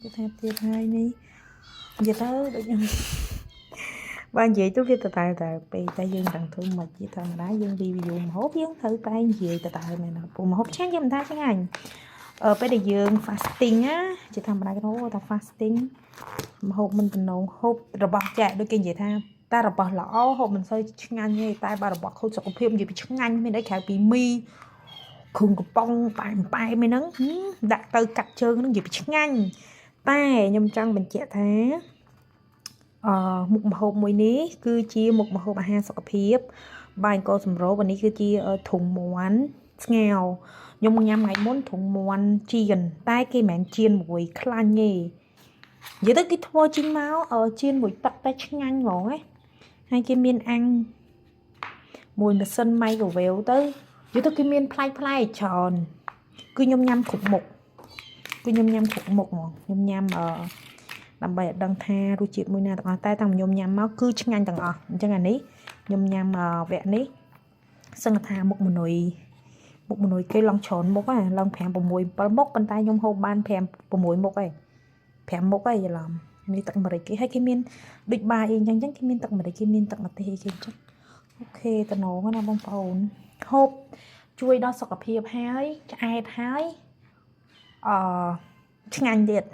គេថាទៀតហើយនេះនិយាយទៅដូចខ្ញុំ បើនិយាយទៅវាតតែតែពេលតែយើងដឹងធ្វើមិនជាធម្មតាយើង review ម្ហូបយើងត្រូវតែនិយាយតតែមែនណាព្រោះម្ហូបឆ្ងាញ់យើងមិនថាឆ្ងាញ់អឺពេលដែលយើង fasting ណាជាធម្មតាគេថាអូតែ fasting ម្ហូបមិនតំណងហូបរបស់ចែកដូចគេនិយាយថាតែរបស់ល្អហូបមិនសូវឆ្ងាញ់ទេតែបើរបស់ខូចសុខភាពនិយាយពីឆ្ងាញ់មានអីក្រៅពីមីគ្រឿងកំប៉ុងប៉ែមប៉ែមអីហ្នឹងហឹមដាក់ទៅកាត់ជើងហ្នឹងនិយាយពីឆ្ងាញ់តែខ្ញុំចង់បញ្ជាក់ថាអឺមុខម្ហូបមួយនេះគឺជាមុខម្ហូបអាហារសុខភាពបាយអង្គសម្រូបអានេះគឺជាធុងមាន់ស្ងោរខ្ញុំញ៉ាំថ្ងៃមុនធុងមាន់ចៀនតែគេមិនមែនចៀនមួយខ្លាញ់ទេនិយាយទៅគេធ្វើចេញមកអឺចៀនមួយទឹកតែឆ្ងាញ់ហ្មងណាហើយគេមានអាំងមួយម៉ាស៊ីន microwave ទៅនិយាយទៅគេមានប្លែកប្លែកច្រើនគឺខ្ញុំញ៉ាំគ្រប់មុខគឺខ្ញុំញ៉ាំគ្រប់មុខហ្មងខ្ញុំញ៉ាំអឺដើម្បីឲ្យដឹងថារសជាតិមួយណាទាំងអស់តែតាំងខ្ញុំញ៉ាំមកគឺឆ្ងាញ់ទាំងអស់អញ្ចឹងអានេះខ្ញុំញ៉ាំអឺវគ្គនេះសឹងថាមុខមនុយមុខមនុយគេឡងច្រើនមុខហ่ะឡង5 6 7មុខប៉ុន្តែខ្ញុំហូបបាន5 6មុខឯង5មុខឯងច្រឡំនេះទឹកម្រេចគេហើយគេមានដូចបាយអីអញ្ចឹងអញ្ចឹងគេមានទឹកម្រេចគេមានទឹកម្ទេសអីគេអញ្ចឹង OK តំណងណាបងប្អូនហូបជួយដល់សុខភាពហើយឆ្អែតហើយអឺឆ្ងាញ់ទៀត។